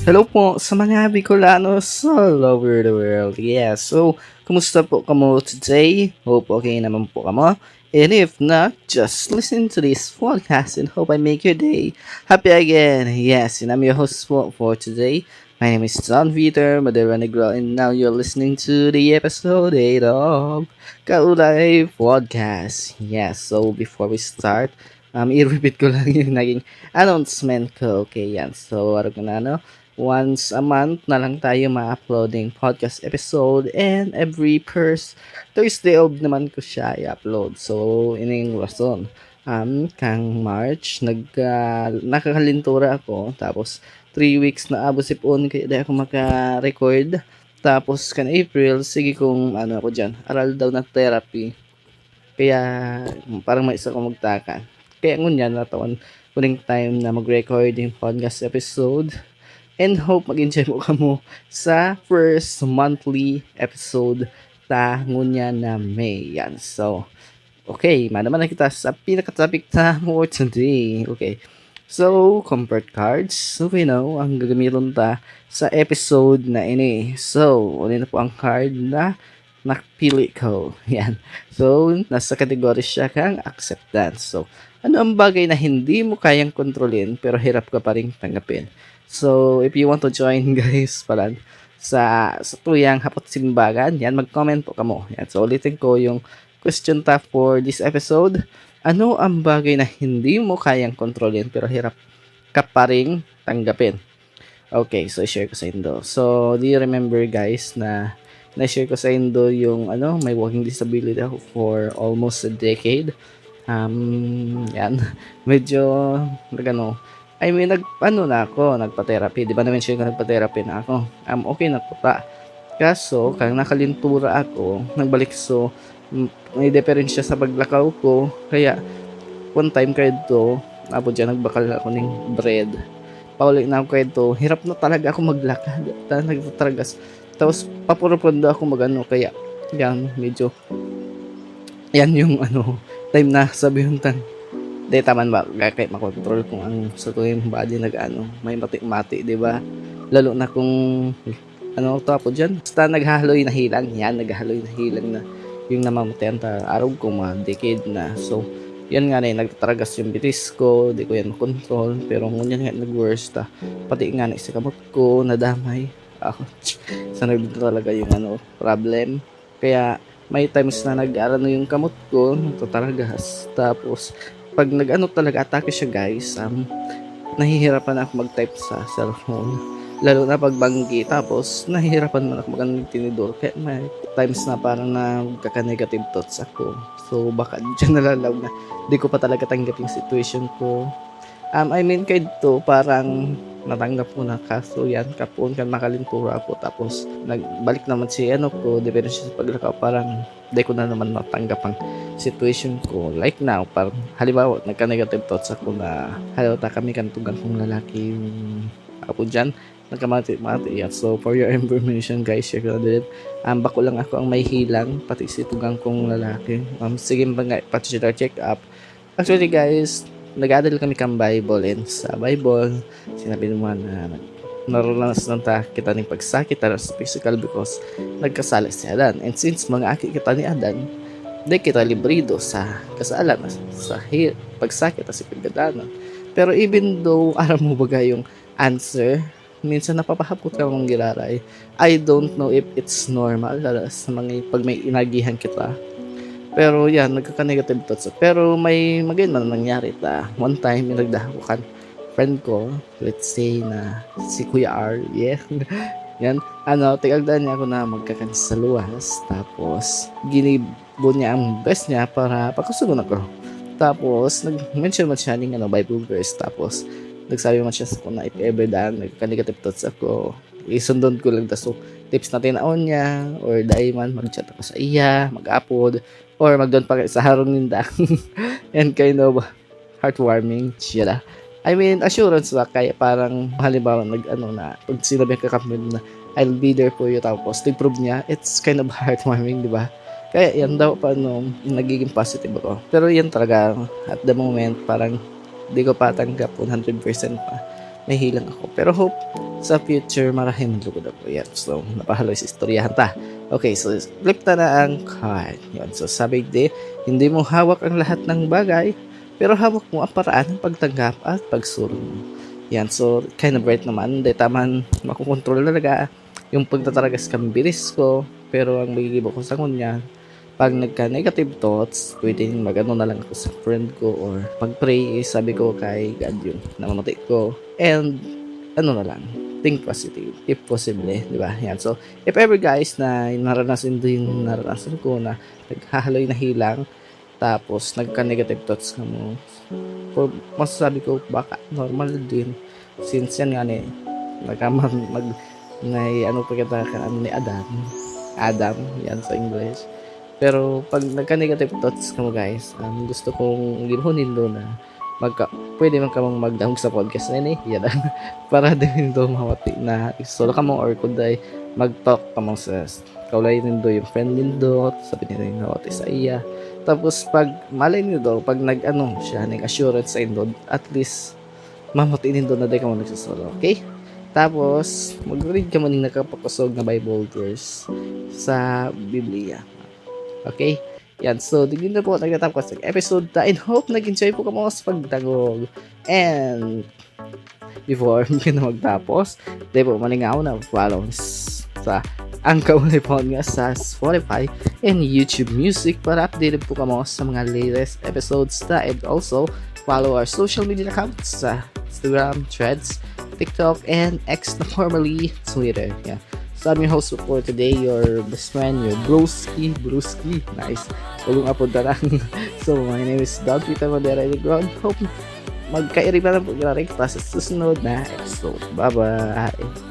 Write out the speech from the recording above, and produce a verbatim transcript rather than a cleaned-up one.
Hello po sa mga Bicolanos all over the world. Yeah, so, kumusta po kamo today? Hope okay naman po kamo. And if not, just listen to this podcast and hope I make your day happy again. Yes, and I'm your host po for today. My name is John Peter Madera Negro, and now you're listening to the episode eight of Kaulay Podcast. Yes, so before we start, um, i-repeat ko lang yung naging announcement ko. Okay, yan. So, ano ko na, no? Once a month na lang tayo ma-upload ng podcast episode, and every first Thursday of naman ko siya i-upload. So, ining rason. Um, kang March, nag, ah, nakakalintura ako. Tapos, three weeks na abot sipon, kaya di ako maka-record. Tapos, kan April, sige kung ano ako dyan, aral daw na therapy. Kaya, parang may isa ko magtaka. Kaya ngunyan, natawan ko ning time na mag-record yung podcast episode. And hope mag-enjoy mo kamo sa first monthly episode ta ngunyan na May. Yan. So, okay, manaman na kita sa pinaka-topic ta for today. Okay. So, comfort cards. So, we know, ang gagamiton ta sa episode na ini. So, ano na po ang card na napili ko? Yan. So, nasa category siya kang acceptance. So, ano ang bagay na hindi mo kayang kontrolin pero hirap ka pa rin tanggapin? So, if you want to join, guys, pala sa, sa tuyang hapot simbagan, yan, mag-comment po kamo. Yan. So, ulitin ko yung question ta for this episode. Ano ang bagay na hindi mo kayang kontrolin pero hirap ka pa rin tanggapin? Okay, so i-share ko sa indo. So, do you remember, guys, na na-share ko sa indo yung ano, may walking disability ako for almost a decade? Um, yan. Medyo, nagano, I mean, nag, ano na ako, nagpa-therapy. Di ba na-mention ko, nagpa-therapy na ako? Um, okay na ko ta. Kaso, kang nakalintura ako, nagbalik so, m-, may diferensya sa paglakaw ko. Kaya, one time kayo to, apo dyan, nagbakal ako ng bread. Pauli na ako kayo to, hirap na talaga ako maglakad. Ta-, nagtatragas. Tapos, papuro-pundo ako magano, kaya, yan, medyo, yan yung ano, time na sabi yung tan, di taman ba, kaya makontrol kung ang sa tuwing body nag-ano, may mati-mati, di ba? Lalo na kung, ano, to ako dyan, basta naghahaloy na hilang, yan, naghahaloy na hilang na yung namamatayan ta, arog ko, mga decade na. So, yan nga na, nagtataragas yung bitis ko, di ko yan makontrol, pero ngunyan nga nag-worse ta, pati nga na sa kamot ko, nadamay. Ako, sa nagdito talaga yung ano, problem. Kaya may times na nag-ano yung kamot ko, nagtataragas. Tapos, pag nag-ano talaga, atake siya, guys, um, nahihirapan na ako mag-type sa cellphone. Lalo na pag banggi. Tapos, nahihirapan man ako mag-ano ng tinidor. Kaya may times na parang nagkaka-negative thoughts ako. So, baka dyan nalalaw na di ko pa talaga tanggap yung situation ko. Um, I mean, kaidto, parang natanggap ko na, kaso yan, kapon kan makalintura ako, tapos nagbalik naman si ano ko, depende siya sa paglakaw, parang di ko na naman matanggap ang situation ko. Like now, parang, halimbawa, nagka-negative thoughts ako na, halata kami kan tugang kong lalaki, yung ako dyan, nagkamati-mati yan. So, for your information, guys, share ko na din. Um, bako lang ako ang may hilang, pati si tugang kong lalaki. Um, sige, mga pa-check up. Actually, guys, nag-adal kami kan Bible, and sa Bible, sinabi naman na naranasan ta kita ning pagsakit ta sa physical because nagkasala si Adan. And since mga aki kita ni Adan, di kita librido sa kasalan, sa hi-, pagsakit ta sa pagkadanon. Pero even though aram mo baga yung answer, minsan napapahapot ka mong giraray. I don't know if it's normal, lalo sa mga pag may inagihan kita. Pero yan, nagkaka-negative thoughts. Pero may magayon man nangyari ta. One time, may nagdahan ko kan friend ko, let's say na si Kuya R, yeah. Yan, ano, tig-agdan niya ako na magkakan sa luwas. Tapos, ginibo niya ang best niya para pagkusugon ako. Tapos, nag-mention man siya ng ano, Bible verse. Tapos, nagsabi man siya sa ako na if ever dan, nagka-negative thoughts ako, isundon ko lang. So, tips na tinaon niya, or dai man, mag-chat ako sa iya, mag-apod, or magdoon pa sa harong ninda. And kind of heartwarming siya. I mean, assurance ba? Kaya parang, halimbawa, nag-ano na, pag sinabi ka kami na, "I'll be there for you," tapos, nag-prove niya, it's kind of heartwarming, di ba? Kaya yan daw pa, ano, nagiging positive ako. Pero yan talaga, at the moment, parang, di ko pa tanggap one hundred percent pa. May hilang ako. Pero hope, Sa future, marahay man lugod ako. Yan. So, napahaloy sa istoryahan ta. Okay, so, flip ta na ang card. Yan. So, sabi di, hindi mo hawak ang lahat ng bagay, pero hawak mo ang paraan ng pagtanggap at pagsulong. Yan. So, kind of right naman. Di taman makukontrol talaga yung pagtataragas kang bilis ko. Pero ang magigibo ko sa ngunyan, pag nagka-negative thoughts, pwedeng mag-ano na lang ako sa friend ko or mag-pray. Eh, sabi ko kay God yung namamati ko. And ano na lang, think positive, if posible, di ba? Yan. So, if ever guys na naranasan din yung naranasan ko na naghahaloy na hilang, tapos nagka-negative thoughts ka mo, for, masasabi ko, baka normal din. Since yan nga ni, nagka-, mag, mag, may ano pa kita ka, ano ni Adan. Adam, yan sa English. Pero pag nagka-negative thoughts ka mo guys, um, gusto kong gibohon nindo na magka, pwede man kamong magdangog sa podcast na ini. Yan lang. Para din nindo mamati na isolo kamo or kundi mag-talk kamo sa kaulay nindo yung friend nindo, sabi nindo yung nawati sa iya. Tapos pag malay nindo, pag nag-ano siya, nag-assurance sa indo, at least mamati nindo na di kamo nagsasolo. Okay? Tapos, mag-read kamo ning nakapakosog na Bible verse sa Biblia. Okay? Yan. So, digdi na po nagtatapos ang episode ta. And hope nag-enjoy po kamo sa pagdangog. And before kami na magtapos, di po malingaw na follow s-, sa ang Kaulay Podcast sa Spotify and YouTube Music para updated po kamo sa mga latest episodes ta. And also, follow our social media accounts sa Instagram, Threads, TikTok, and X na formerly Twitter. Yeah. So I'm your host for today, your best friend, your broski, broski. Nice. Bagong apod na lang. So, my name is Don Peter Madera Negron. Hope magkairiba lang po kita sa susunod na episode. Bye-bye!